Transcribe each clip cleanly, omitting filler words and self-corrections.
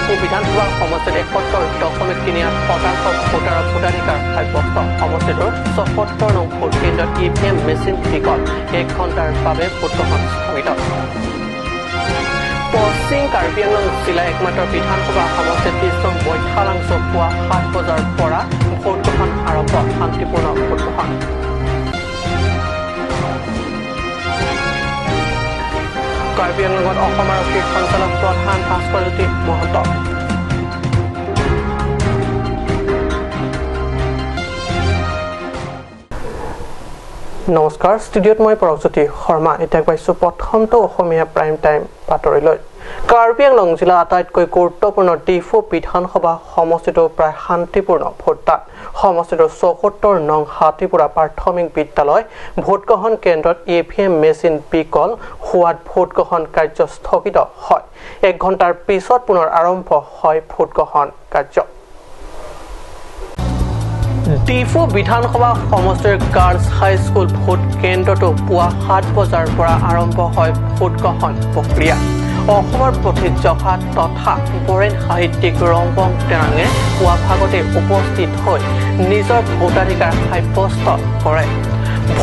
ডিফু বিধানসভা সমষ্টিত 71.38% ভোটাৰৰ ভোটাধিকাৰ সাব্যস্ত। সমষ্টিটোৰ 74 নং ভোট কেন্দ্ৰত EVM machine বিকল, 1 ঘণ্টাৰ বাবে ভোটগ্ৰহণ স্থগিত। পশ্চিম কাৰ্বি আংলং জিলাৰ একমাত্ৰ বিধানসভা সমষ্টিত 30 নং বৈঠালাংছ পুৱা 7 বজাৰ পৰা ভোটগ্ৰহণ আৰম্ভ, শান্তিপূৰ্ণ ভোটগ্ৰহণ। কাৰ্বি আংলঙত অসম আৰক্ষীৰ সঞ্চালক প্ৰধান ভাস্কৰজ্যোতি মহন্ত। নমস্কাৰ, ষ্টুডিঅ'ত মই পৰকজ্যোতি শৰ্মা। এতিয়া পাইছোঁ প্ৰথমটো অসমীয়া প্ৰাইম টাইম বাতৰিলৈ। কাৰ্বি আংলং জিলাৰ আটাইতকৈ গুৰুত্বপূৰ্ণ ডিফু বিধানসভা সমষ্টিটো প্ৰায় শান্তিপূৰ্ণ ভোটদান। সমষ্টিটোৰ 74 নং হাতীপুৰা প্ৰাথমিক বিদ্যালয় ভোটগ্ৰহণ কেন্দ্ৰত EVM machine বিকল হোৱাত ভোটগ্ৰহণ কাৰ্য স্থগিত হয়। 1 ঘণ্টাৰ পিছত পুনৰ আৰম্ভ হয় ভোটগ্ৰহণ কাৰ্য। ডিফু বিধানসভা সমষ্টিৰ গাৰ্লছ হাইস্কুল ভোট কেন্দ্ৰটো পুৱা 7 বজাৰ পৰা আৰম্ভ হয় ভোটগ্ৰহণ প্ৰক্ৰিয়া। অসমৰ প্ৰতিযশা তথা বৰেণ সাহিত্যিক ৰংবং টেৰাঙে পুৱা ভাগতে উপস্থিত হৈ নিজৰ ভোটাধিকাৰ সাব্যস্ত কৰে।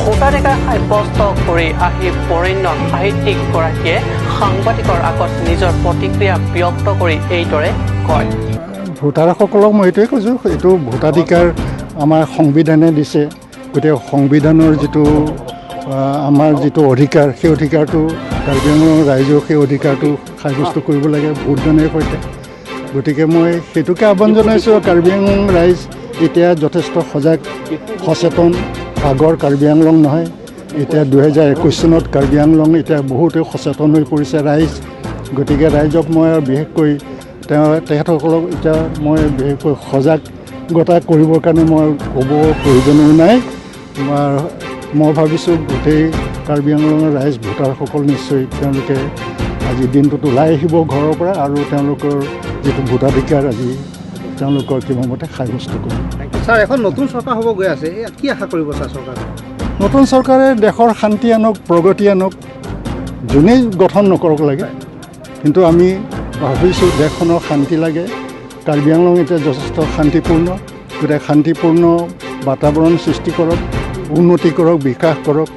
ভোটাধিকাৰ সাব্যস্ত কৰি আহি বৰেণ্য সাহিত্যিকগৰাকীয়ে সাংবাদিকৰ আগত নিজৰ প্ৰতিক্ৰিয়া ব্যক্ত কৰি এইদৰে কয়। ভোটাৰসকলক মই এইটোৱে কৈছোঁ, এইটো ভোটাধিকাৰ আমাৰ সংবিধানে দিছে, গতিকে সংবিধানৰ যিটো আমাৰ যিটো অধিকাৰ, সেই অধিকাৰটো কাৰ্বি আংলং ৰাইজেও সেই অধিকাৰটো সাব্যস্ত কৰিব লাগে ভোটদানৰ সৈতে। গতিকে মই সেইটোকে আহ্বান জনাইছোঁ, কাৰ্বি আংলং ৰাইজ এতিয়া যথেষ্ট সজাগ সচেতন, আগৰ কাৰ্বি আংলং নহয়। এতিয়া 2021 চনত কাৰ্বি আংলং এতিয়া বহুতে সচেতন হৈ পৰিছে ৰাইজ। গতিকে ৰাইজক মই বিশেষকৈ তেখেতসকলক এতিয়া মই বিশেষকৈ সজাগতা কৰিবৰ কাৰণে মই ক'ব প্ৰয়োজনো নাই। মই ভাবিছোঁ গোটেই কাৰ্বি আংলঙৰ ৰাইজ ভোটাৰসকল নিশ্চয় তেওঁলোকে আজি দিনটোত ওলাই আহিব ঘৰৰ পৰা আৰু তেওঁলোকৰ যিটো ভোটাধিকাৰ আজি তেওঁলোকৰ কিবা মতে সাব্যস্ত কৰিব। ছাৰ, এখন নতুন চৰকাৰ হ'ব গৈ আছে, কি আশা কৰিব ছাৰ চৰকাৰে? নতুন চৰকাৰে দেশৰ শান্তি আনক, প্ৰগতি আনক, যোনেই গঠন নকৰক লাগে, কিন্তু আমি ভাবিছোঁ দেশখনৰ শান্তি লাগে। কাৰ্বি আংলং এতিয়া যথেষ্ট শান্তিপূৰ্ণ, গতিকে শান্তিপূৰ্ণ বাতাবৰণ সৃষ্টি কৰক, উন্নতি কৰক, বিকাশ কৰক।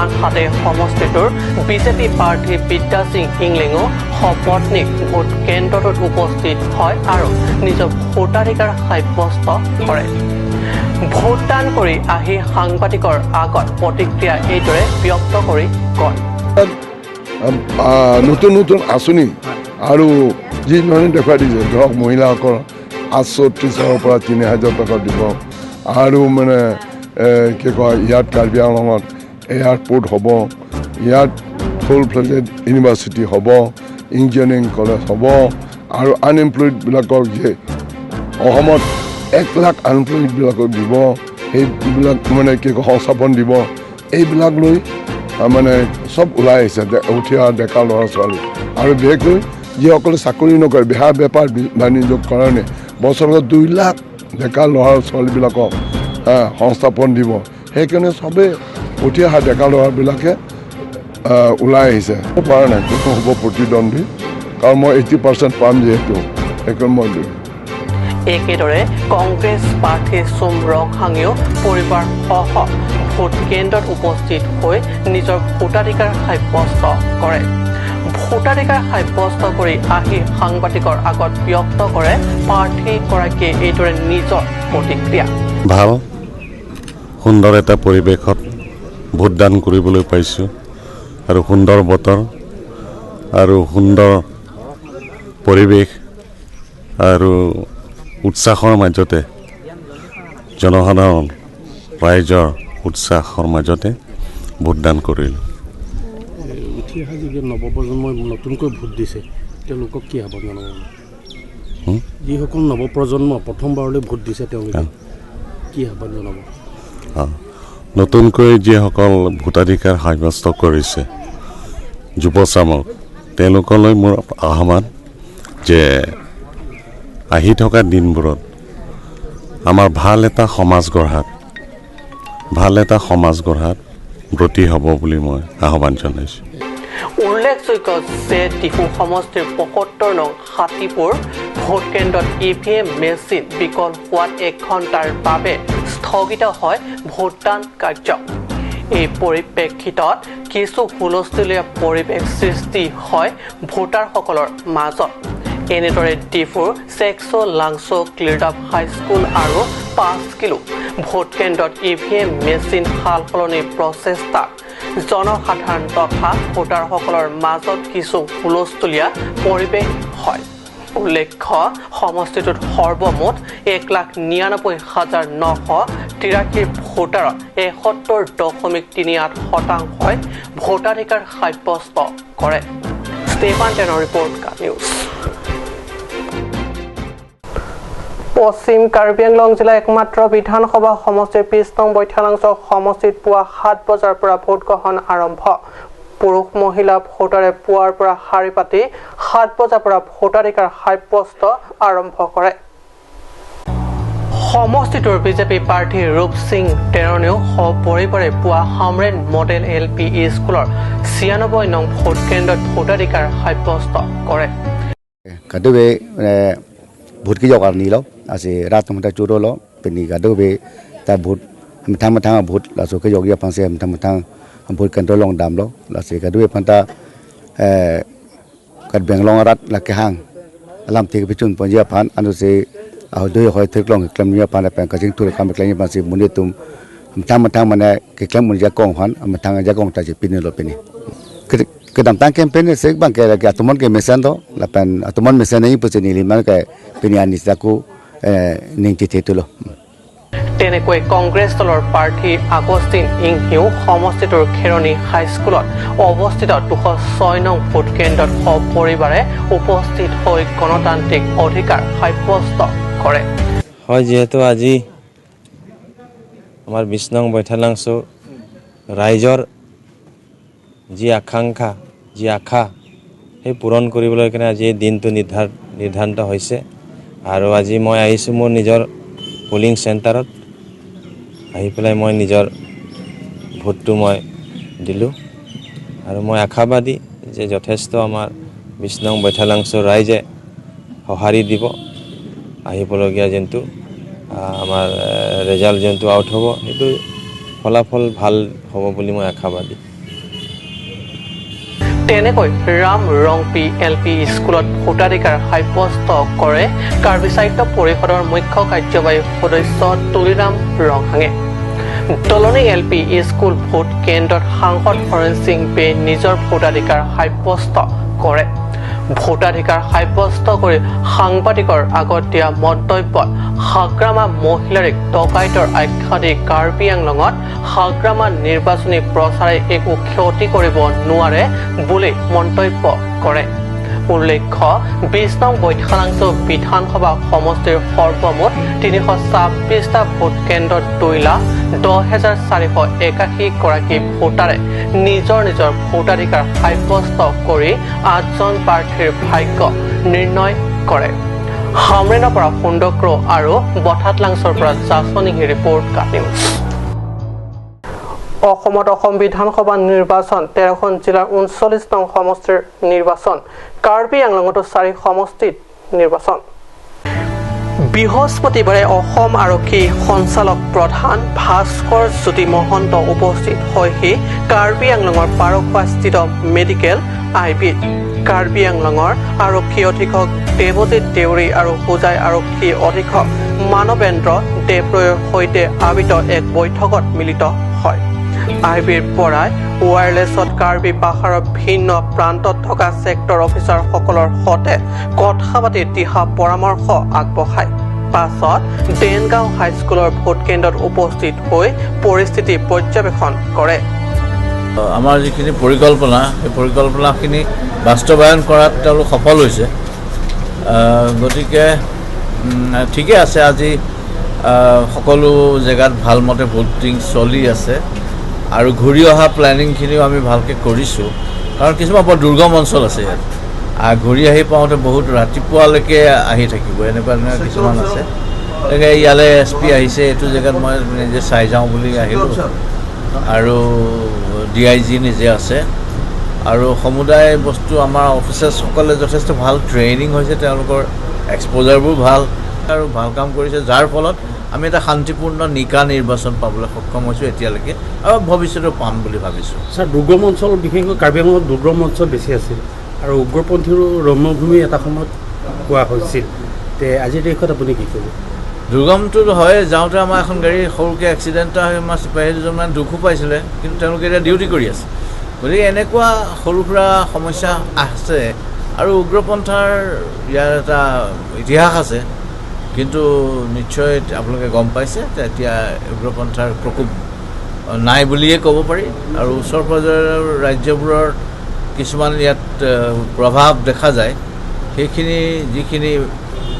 আনহাতে সমষ্টিটোৰ বিজেপি প্ৰাৰ্থী বিদ্যা সিং ইংলেঙো সপত্নীক ভোট কেন্দ্ৰটোত উপস্থিত হয় আৰু নিজৰ ভোটাধিকাৰ সাব্যস্ত কৰে। ভোটদান কৰি আহি সাংবাদিকৰ আগত প্ৰতিক্ৰিয়া এইদৰে ব্যক্ত কৰি কয়, নতুন নতুন আঁচনি আৰু যি ধৰণে দেখুৱাই দিছে, ধৰক মহিলাসকল 830ৰ পৰা 3000 টকা দিব আৰু মানে কি কয় ইয়াত কাৰ্বি আংলঙত এয়াৰপৰ্ট হ'ব, ইয়াত ফুল ফ্লেজেড ইউনিভাৰ্চিটি হ'ব, ইঞ্জিনিয়াৰিং কলেজ হ'ব আৰু আনএমপ্লয়ডবিলাকক যে অসমত 1 লাখ আনএমপ্লয়ডবিলাকক দিব, সেইবিলাক মানে কি কয় সংস্থাপন দিব, এইবিলাক লৈ মানে চব ওলাই আহিছে উঠি অহা ডেকা ল'ৰা ছোৱালী। আৰু বিশেষকৈ যিসকলে চাকৰি নকৰে, বেহা বেপাৰ বাণিজ্যৰ কাৰণে বছৰত 2 লাখ ডেকা ল'ৰা ছোৱালীবিলাকক সংস্থাপন দিব, সেইকাৰণে চবেই উঠি অহা ডেকা ল'ৰাবিলাকে ওলাই আহিছে। পৰা নাই কোনো হ'ব প্ৰতিদ্বন্দ্বী, কাৰণ মই 80% পাম যিহেতু, সেইকাৰণে মই দিম। একেদৰে কংগ্ৰেছ প্ৰাৰ্থী সোম ৰংহাঙেও পৰিবাৰসহ ভোট কেন্দ্ৰত উপস্থিত হৈ নিজৰ ভোটাধিকাৰ সাব্যস্ত কৰে। ভোটাধিকাৰ সাব্যস্ত কৰি আহি সাংবাদিকৰ আগত ব্যক্ত কৰে প্ৰাৰ্থীগৰাকীয়ে এইদৰে নিজৰ প্ৰতিক্ৰিয়া। ভাল সুন্দৰ এটা পৰিৱেশত ভোটদান কৰিবলৈ পাইছোঁ আৰু সুন্দৰ বতৰ আৰু সুন্দৰ পৰিৱেশ আৰু উৎসাহৰ মাজতে জনসাধাৰণ ৰাইজৰ উৎসাহৰ মাজতে ভোটদান কৰিলোঁ। উঠি অহা যিবিলাক নৱপ্ৰজন্মই নতুনকৈ ভোট দিছে, তেওঁলোকক কি আহ্বান জনাব? যিসকল নৱপ্ৰজন্ম প্ৰথমবাৰলৈ ভোট দিছে তেওঁলোকে কি আহ্বান জনাব? নতুনকৈ যিসকল ভোটাধিকাৰ সাব্যস্ত কৰিছে যুৱচামক, তেওঁলোকলৈ মোৰ আহ্বান যে আহি থকা দিনবোৰত আমাৰ ভাল এটা সমাজ গঢ়াত ব্ৰতী হ'ব বুলি মই আহ্বান জনাইছোঁ। উল্লেখযোগ্য যে ডিফু সমষ্টিৰ ৭৫ নং হাতীপুৰ ভোট কেন্দ্ৰত EVM machine বিকল হোৱাত ১ ঘণ্টাৰ বাবে স্থগিত হয় ভোটদান কাৰ্য। এই পৰিপ্ৰেক্ষিতত কিছু হুলস্থুলীয়া পৰিৱেশ সৃষ্টি হয় ভোটাৰসকলৰ মাজত। এনেদৰে ডিফুৰ চেকছ' লাংছ' ক্লিৰডাপ হাইস্কুল আৰু ৫ কিলো ভোট কেন্দ্ৰত EVM machine সাল সলনিৰ প্ৰচেষ্টাত জনসাধাৰণ তথা ভোটাৰসকলৰ মাজত কিছু হুলস্থুলীয়া পৰিৱেশ হয়। উল্লেখ্য, সমষ্টিটোত সৰ্বমুঠ ১,৯৯,৯৮৩ ভোটাৰৰ ৭১.৩৮% ভোটাধিকাৰ সাব্যস্ত কৰে। ষ্টেফান টেনৰ ৰিপৰ্ট, কা নিউজ। পশ্চিম কাৰ্বি আংলং জিলাৰ একমাত্ৰ বিধানসভা সমষ্টিৰ ২০ নং বৈঠালাংছ সমষ্টিত পুৱা ৭ বজাৰ পৰা ভোটগ্ৰহণ আৰম্ভ। পুৰুষ মহিলা ভোটাৰে পুৱাৰ পৰা শাৰী পাতি ৭ বজাৰ পৰা ভোটাধিকাৰ সাব্যস্ত আৰম্ভ কৰে। সমষ্টিটোৰ বিজেপি প্ৰাৰ্থী ৰূপ সিং টেৰণেও সপৰিবাৰে পুৱা হামৰেন মডেল LP স্কুলৰ ৯৬ নং ভোট কেন্দ্ৰত ভোটাধিকাৰ সাব্যস্ত কৰে। ভোট কি জগাৰ নি লো আছে ৰাত মতা চুৰো লো পেনি গাদবে তা ভোট মথা মথা ভোট লাসো কে যোগিয়া পাঁচে মথা মথা ভোট কেন্দ্র লং দাম লো লাসে গাদবে পান্তা কাট বেংলং রাত লাকে হাং আলাম থেকে পিছুন পঞ্জিয়া ফান আনুসে আহ দুই হয় থেক লং ক্লাম নিয়া ফান পেন কাজিং তুলে কাম ক্লাম পাঁচে মুনি তুম মথা মথা মানে কে ক্লাম মুনি কং ফান মথা যা কং তা পিনি লো পেনি ke dalam campaign ni saya bang ke atuman ke mesan tu lapan atuman mesan ni pun ni lima ke pinian ni aku ning titi tu loh. তেনেকৈ কংগ্ৰেছ দলৰ প্ৰাৰ্থী আগষ্টিন ইংহিউ সমষ্টিটোৰ খেৰণি হাইস্কুলত অৱস্থিত ২০৬ নং ভোট কেন্দ্ৰত সপৰিবাৰে উপস্থিত হৈ গণতান্ত্ৰিক অধিকাৰ সাব্যস্ত কৰে। হয়, যিহেতু আজি আমাৰ ২০ নং বৈঠালাংছ ৰাইজৰ যি আকাংক্ষা, যি আশা, সেই পূৰণ কৰিবলৈ কাৰণে আজি এই দিনটো নিৰ্ধাৰিত হৈছে। আৰু আজি মই আহিছোঁ মোৰ নিজৰ পলিং চেণ্টাৰত আহি পেলাই মই নিজৰ ভোটটো মই দিলোঁ। আৰু মই আশাবাদী যে যথেষ্ট আমাৰ ২০ নং বৈঠালাংছৰ ৰাইজে সঁহাৰি দিব। আহিবলগীয়া যোনটো আমাৰ ৰেজাল্ট যোনটো আউট হ'ব, সেইটো ফলাফল ভাল হ'ব বুলি মই আশাবাদী। তেনেকৈ ৰাম ৰংপি LP স্কুলত ভোটাধিকাৰ সাব্যস্ত কৰে কাৰ্বি সাহিত্য পৰিষদৰ মুখ্য কাৰ্যবাহী সদস্য তুলিৰাম ৰংহাঙে। দলনি LP school vote কেন্দ্ৰত সাংসদ হৰেণ সিং বে নিজৰ ভোটাধিকাৰ সাব্যস্ত কৰে। ভোটাধিকাৰ সাব্যস্ত কৰি সাংবাদিকৰ আগত দিয়া মন্তব্যত হাগ্ৰামা মহিলাৰীক ডকাইতৰ আখ্যা দি কাৰ্বি আংলঙত হাগ্ৰামা নিৰ্বাচনী প্ৰচাৰে একো ক্ষতি কৰিব নোৱাৰে বুলি মন্তব্য কৰে। উল্লেখ্য, ২০ নং বৈঠালাংছ বিধানসভা সমষ্টিৰ সৰ্বমুঠ ৩২৬টা ভোট কেন্দ্ৰত ২,১০,৪৮১ গৰাকী ভোটাৰে নিজৰ নিজৰ ভোটাধিকাৰ সাব্যস্ত কৰি ৮জন প্ৰাৰ্থীৰ ভাগ্য নিৰ্ণয় কৰে। হামৰেনৰ পৰা সুন্দক্ৰ আৰু বঠাতলাংছৰ পৰা জাচনিহি ৰিপৰ্ট, কা নিউজ। অসমত অসম বিধানসভা নিৰ্বাচন ১৩খন জিলাৰ ৩৯ নং সমষ্টিৰ নিৰ্বাচন, কাৰ্বি আংলঙতো ৪ সমষ্টিত নিৰ্বাচন। বৃহস্পতিবাৰে অসম আৰক্ষী সঞ্চালক প্ৰধান ভাস্কৰ জ্যোতি মহন্ত উপস্থিত হয়হি কাৰ্বি আংলঙৰ পাৰখোৱাস্থিত মেডিকেল IB-ত। কাৰ্বি আংলঙৰ আৰক্ষী অধীক্ষক দেৱজিৎ দেউৰী আৰু হোজাই আৰক্ষী অধীক্ষক মানৱেন্দ্ৰ দেৱৰয়ৰ সৈতে আবিত এক বৈঠকত মিলিত হয়। IB-ৰ পৰাই ৱায়াৰলেছত কাৰ্বি পাহাৰৰ ভিন্ন প্ৰান্তত থকা ছেক্টৰ অফিচাৰসকলৰ সৈতে কথা পাতি দিহা পৰামৰ্শ আগবঢ়ায়। পাছত দেনগাঁও হাইস্কুলৰ ভোট কেন্দ্ৰত উপস্থিত হৈ পৰিস্থিতি পৰ্যবেক্ষণ কৰে। আমাৰ যিখিনি পৰিকল্পনা, সেই পৰিকল্পনাখিনি বাস্তৱায়ন কৰাত তেওঁলোক সফল হৈছে। গতিকে ঠিকে আছে, আজি সকলো জেগাত ভালমতে ভোটিং চলি আছে আৰু ঘূৰি অহা প্লেনিংখিনিও আমি ভালকৈ কৰিছোঁ। কাৰণ কিছুমান বৰ দুৰ্গম অঞ্চল আছে ইয়াত, ঘূৰি আহি পাওঁতে বহুত ৰাতিপুৱালৈকে আহি থাকিব, এনেকুৱা ধৰণৰ কিছুমান আছে। গতিকে ইয়ালৈ SP আহিছে, এইটো জেগাত মই নিজে চাই যাওঁ বুলি আহিলোঁ আৰু DIG নিজে আছে। আৰু সমুদায় বস্তু আমাৰ অফিচাৰ্ছসকলে যথেষ্ট ভাল ট্ৰেইনিং হৈছে, তেওঁলোকৰ এক্সপ'জাৰবোৰ ভাল আৰু ভাল কাম কৰিছে, যাৰ ফলত আমি এটা শান্তিপূৰ্ণ নিকা নিৰ্বাচন পাবলৈ সক্ষম হৈছোঁ এতিয়ালৈকে আৰু ভৱিষ্যতেও পাম বুলি ভাবিছোঁ। ছাৰ, দুৰ্গম অঞ্চল বিশেষকৈ কাৰ্বি আংলঙত দুৰ্গম অঞ্চল বেছি আছিল আৰু উগ্ৰপন্থীৰো ৰম্যভূমি এটা সময়ত কোৱা হৈছিল, তে আজিৰ তাৰিখত আপুনি কি ক'ব? দুৰ্গমটো হয়, যাওঁতে আমাৰ এখন গাড়ী সৰুকৈ এক্সিডেণ্ট এটা হৈ আমাৰ চিপাহী দুজনমান দুখো পাইছিলে, কিন্তু তেওঁলোকে এতিয়া ডিউটি কৰি আছে। গতিকে এনেকুৱা সৰু সুৰা সমস্যা আছে আৰু উগ্ৰপন্থাৰ ইয়াৰ এটা ইতিহাস আছে, কিন্তু নিশ্চয় আপোনালোকে গম পাইছে এতিয়া উগ্ৰপন্থাৰ প্ৰকোপ নাই বুলিয়ে ক'ব পাৰি। আৰু ওচৰ পাজৰৰ ৰাজ্যবোৰৰ কিছুমান ইয়াত প্ৰভাৱ দেখা যায়, সেইখিনি যিখিনি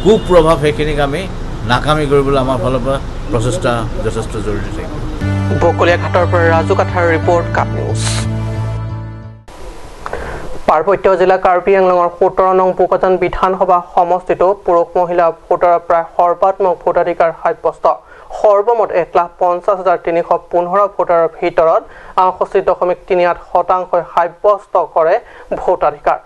কুপ্ৰভাৱ সেইখিনিক আমি নাকামি কৰিবলৈ আমাৰ ফালৰ পৰা প্ৰচেষ্টা যথেষ্ট জৰুৰী থাকিব। বকলীয়াঘাটৰ পৰা Raju Kathar report, cup news. পাৰ্বত্য জিলা কাৰ্বি আংলঙৰ 17 নং বোকাজান বিধানসভা সমষ্টিতো পুৰুষ মহিলা ভোটাৰৰ প্ৰায় সৰ্বাত্মক ভোটাধিকাৰ সাব্যস্ত। সৰ্বমুঠ 1,50,315 ভোটাৰৰ ভিতৰত 68.38% সাব্যস্ত কৰে ভোটাধিকাৰ।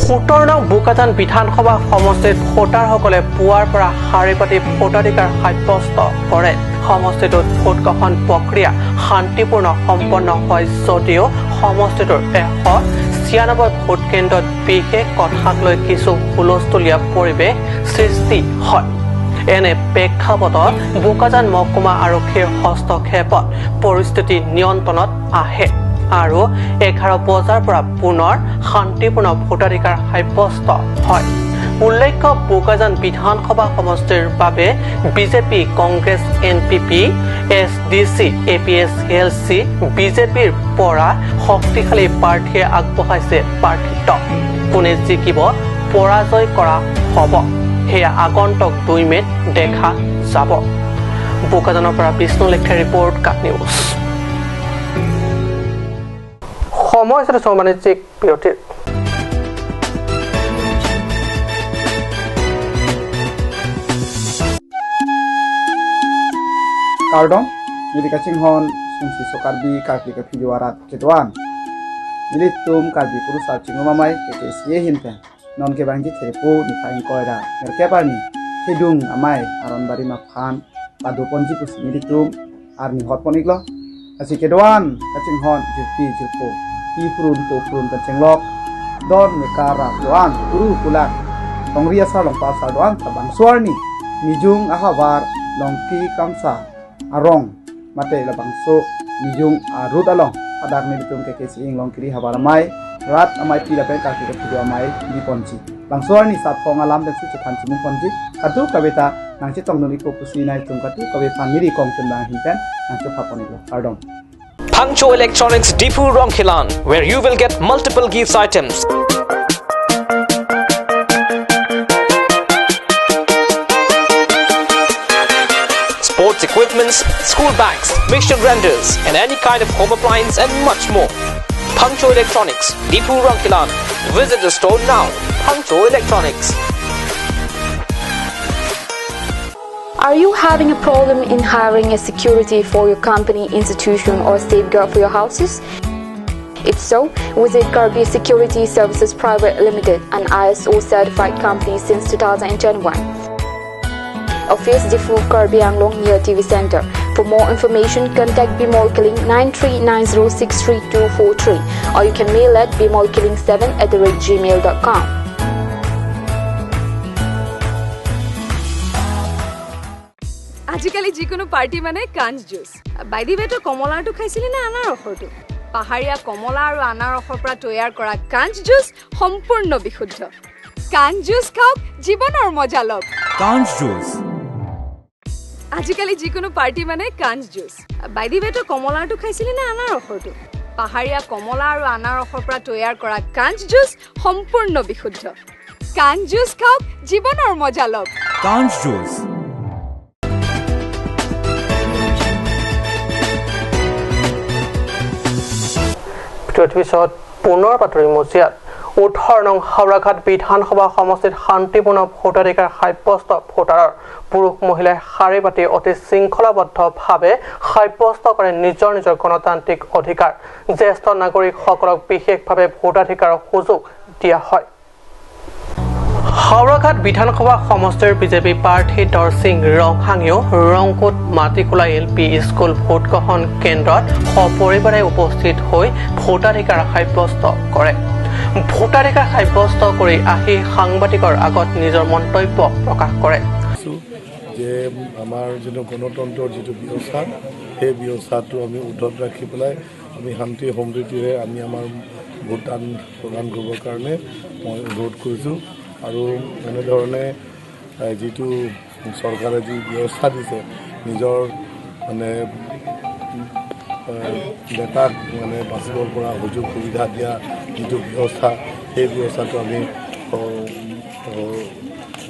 17 নং বোকাজান বিধানসভা সমষ্টিত ভোটাৰসকলে পুৱাৰ পৰা শাৰী পাতি ভোটাধিকাৰ সাব্যস্ত কৰে। সমষ্টিটোত ভোটগ্ৰহণ প্ৰক্ৰিয়া শান্তিপূৰ্ণ সম্পন্ন হয় যদিও সমষ্টিটোৰ 196 ভোট কেন্দ্ৰত বিশেষ কথাক লৈ কিছু হুলস্থুলীয়া পৰিৱেশ সৃষ্টি হয়। এনে প্ৰেক্ষাপটত বোকাজান মহকুমা আৰক্ষীৰ হস্তক্ষেপত পৰিস্থিতি নিয়ন্ত্ৰণত আহে আৰু 11 বজাৰ পৰা পুনৰ শান্তিপূৰ্ণ ভোটাধিকাৰ সাব্যস্ত হয়। উল্লেখ্য, বোকাজান বিধানসভা সমষ্টিৰ বাবে BJP, Congress, N P P, S D C, A P S L C, বিজেপিৰ পৰা শক্তিশালী প্ৰাৰ্থীয়ে আগবঢ়াইছে প্ৰাৰ্থিত্ব। কোনে জিকিব পৰাজয় কৰা হ'ব সেয়া আগন্তুক 2 মে'ত দেখা যাব। বোকাজানৰ পৰা বিষ্ণু লেখাৰ ৰিপৰ্ট, কাপ নিউজ। সময় হৈছে বাণিজ্যিক বিৰতিৰ। Kardong, nili kacing hon sungsi sokarbi karbi ke fijuarat ketuan. Nili tum karbi kurusa cingomamai keke siye hinten. Non ke bangji terepu ni faing koira. Merkeparni hidung amai aron bari mafan padu ponji pusi nili tum arni hot poniklo. Asi keduan kacing hon jirpi jirpo. Pi furun po furun kacing lok. Don mekara doan kuru kulak. Tongria sa long pasar doan tabang suarni. Mijung ahabar longki kamsa. Arong mate labangso mijung arut along adak ni tum ke ke sing long kiri habaramai rat amai pi lapen ka ke phudu amai bi ponchi bangso ni sap khong alam den si chan chimung ponchi katu kabeta nangchi tongnoni ko pusi nai tum katu kabe phaniri kong chundang hinten nangchi phaponi lo ardong. Pangcho Electronics Dipu Rongkhilan, where you will get multiple gifts items. Sports equipments, school bags, mixture grinders, and any kind of home appliance and much more. Pangcho Electronics, Dipu Rongkhilan. Visit the store now. Pangcho Electronics. Are you having a problem in hiring a security for your company, institution, or safeguard for your houses? If so, visit Karbi Security Services Private Limited, an ISO certified company since 2021. Office Difu Karbi Anglong near TV Center. For more information, contact Bimol Killing 9390632243 or you can mail at bimolkilling7@gmail.com. আজিকালি যিকোনো party মানে কাঞ্চ juice. By the ৱে, তই কমলাৰটো খাইছিলি নে আনাৰসৰটো? পাহাৰীয়া কমলা আৰু আনাৰসৰ পৰা তৈয়াৰ কৰা কাঞ্চ জুচ সম্পূৰ্ণ বিশুদ্ধ। কাঞ্চ জুচ খাওক, জীৱনৰ মজা লওক। কাঞ্চ জুচ। আজিকালি যিকোনো পাৰ্টি মানে কাঞ্চ জুচ। বাই the ৱে, তই কমলাৰটো খাইছিলি নে আনাৰসৰটো? পাহাৰীয়া কমলা আৰু আনাৰসৰ পৰা তৈয়াৰ কৰা কাঞ্চ জুচ সম্পূৰ্ণ বিশুদ্ধ। কাঞ্চ জুচ খাওক, জীৱনৰ মজা লওক। কাঞ্চ জুচ। পিছত পুনৰ বাতৰি মজিয়াত। 18 নং হাওৰাঘাট বিধানসভা সমষ্টিত শান্তিপূৰ্ণ ভোটাধিকাৰ সাব্যস্ত ভোটাৰৰ পুৰুষ মহিলাই শাৰী পাতি অতি শৃংখলাবদ্ধভাৱে সাব্যস্ত কৰে নিজৰ নিজৰ গণতান্ত্ৰিক অধিকাৰ। জ্যেষ্ঠ নাগৰিকসকলক বিশেষভাৱে ভোটাধিকাৰৰ সুযোগ দিয়া হয়। হাওৰাঘাট বিধানসভা সমষ্টিৰ বিজেপি প্ৰাৰ্থী দৰসিং ৰংহাঙেও ৰংকোট মাটিখোলা এল পি স্কুল ভোটগ্ৰহণ কেন্দ্ৰত সপৰিবাৰে উপস্থিত হৈ ভোটাধিকাৰ সাব্যস্ত কৰে। ভোটাধিকাৰ সাব্যস্ত কৰি আহি সাংবাদিকৰ আগত নিজৰ মন্তব্য প্ৰকাশ কৰে যে আমাৰ যিটো গণতন্ত্ৰৰ যিটো ব্যৱস্থা, সেই ব্যৱস্থাটো আমি উদ্ধত ৰাখি পেলাই আমি শান্তি সমৃদ্ধিৰে আমি আমাৰ ভোটদান প্ৰদান কৰিবৰ কাৰণে মই অনুৰোধ কৰিছোঁ। আৰু এনেধৰণে যিটো চৰকাৰে যি ব্যৱস্থা দিছে, নিজৰ মানে নেতাক মানে বাচিবৰ পৰা সুযোগ সুবিধা দিয়া যিটো ব্যৱস্থা, সেই ব্যৱস্থাটো আমি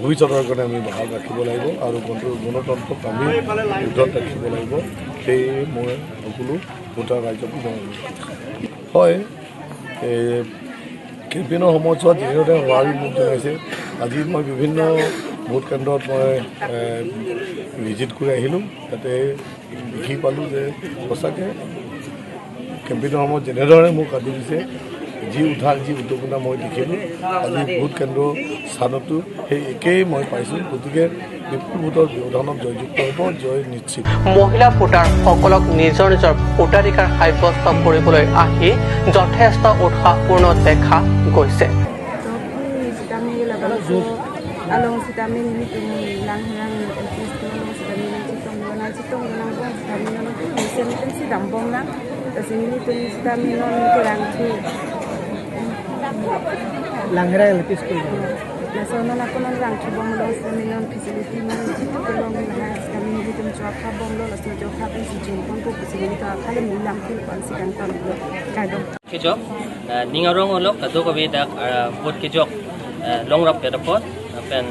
ভৱিষ্যতৰ কাৰণে আমি বহাল ৰাখিব লাগিব আৰু গণতন্ত্ৰক আমি উদ্ধত ৰাখিব লাগিব। সেয়ে মই সকলো ভোটাৰ ৰাইজকো মই অনুৰোধ কৰিছোঁ। হয়, কেম্পেইনৰ সময়ছোৱাত যিহেতু সঁহাৰি মোক জনাইছে, আজি মই বিভিন্ন ভোট কেন্দ্ৰত মই ভিজিট কৰি আহিলোঁ। তাতে দেখি পালোঁ যে সঁচাকৈ কেম্পেইনৰ সময়ত যেনেধৰণে মোক আদৰিছে, যি উঠাৰ যি উদ্দীপনা মই দেখিলোঁ, আজি ভোট কেন্দ্ৰ স্থানতো সেই একেই মই পাইছোঁ। গতিকে বিপুল ভোটৰ ব্যৱধানত জয়যুক্ত হ'ব, জয় নিশ্চিত। মহিলা ভোটাৰসকলক নিজৰ নিজৰ ভোটাধিকাৰ সাব্যস্ত কৰিবলৈ আহি যথেষ্ট উৎসাহপূৰ্ণ দেখা গৈছে। Langra LP school. Nasional ako nang rang chubong lo sa minon facility man dito ko long na kami dito chwa bong lo sa jo kha si jing pon ko facility ka khale mi lang phil pan si kan ton lo ka do kijok ningarong olok kado ko bidak bot kijok long rap pe report pen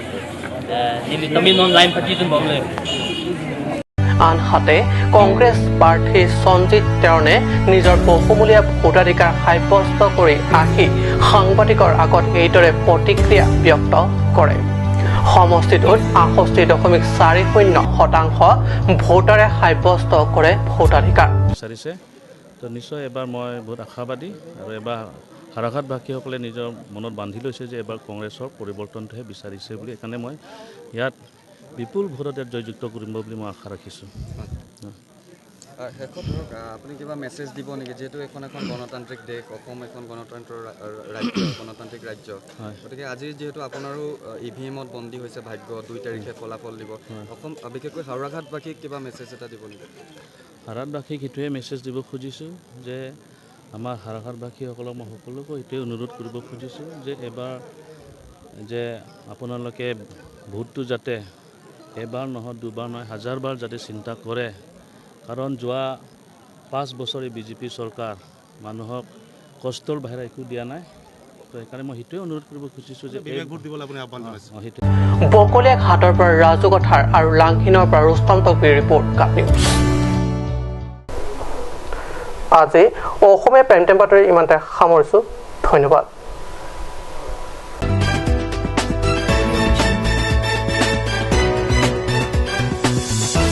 nili taminon line pati dun bong le। আনহাতে কংগ্ৰেছ প্ৰাৰ্থী সঞ্জিত তেৰণে নিজৰ বহুমূলীয়া ভোটাধিকাৰ সাব্যস্ত কৰি আহি সাংবাদিকৰ আগত এইদৰে প্ৰতিক্ৰিয়া ব্যক্ত কৰে। সমষ্টিটোত 68.40% ভোটাৰে সাব্যস্ত কৰে ভোটাধিকাৰ বিচাৰিছে। তো নিশ্চয় এবাৰ মই বহুত আশাবাদী আৰু এবাৰ হাওৰাঘাটবাসীসকলে নিজৰ মনত বান্ধি লৈছে যে এবাৰ কংগ্ৰেছৰ পৰিৱৰ্তনটোহে বিচাৰিছে বুলি। সেইকাৰণে মই ইয়াত বিপুল ভোটত ইয়াত জয়যুক্ত কৰিম বুলি মই আশা ৰাখিছোঁ। শেষত ধৰক আপুনি কিবা মেছেজ দিব নেকি, যিহেতু এখন এখন গণতান্ত্ৰিক দেশ, অসম এখন গণতন্ত্ৰৰ ৰাজ্য, গণতান্ত্ৰিক ৰাজ্য, গতিকে আজি যিহেতু আপোনাৰো ই ভি এমত বন্দী হৈছে ভাগ্য, 2 তাৰিখে ফলাফল দিব, অসম বিশেষকৈ হাওৰাঘাটবাসীক কিবা মেছেজ এটা দিব নেকি? হাওৰাঘাটবাসীক সেইটোৱে মেছেজ দিব খুজিছোঁ যে আমাৰ হাওৰাঘাটবাসীসকলক মই সকলোকে এইটোৱে অনুৰোধ কৰিব খুজিছোঁ যে এবাৰ যে আপোনালোকে ভোটটো যাতে এবাৰ নহয় দুবাৰ নহয় হাজাৰবাৰ যাতে চিন্তা কৰে। কাৰণ যোৱা 5 বছৰে বিজেপি চৰকাৰ মানুহক কষ্টৰ বাহিৰে একো দিয়া নাই। তো সেইকাৰণে মই সেইটোৱে অনুৰোধ কৰিব খুজিছোঁ যে বকলীয়া ঘাটৰ পৰা ৰাজু কথাৰ আৰু লাংহিনৰ পৰা ৰুস্তম টকবিৰ ৰিপৰ্ট, কাপ নিউজ। আজি অসমীয়া প্ৰাইম টাইম বাতৰি ইমানতে সামৰিছোঁ। ধন্যবাদ।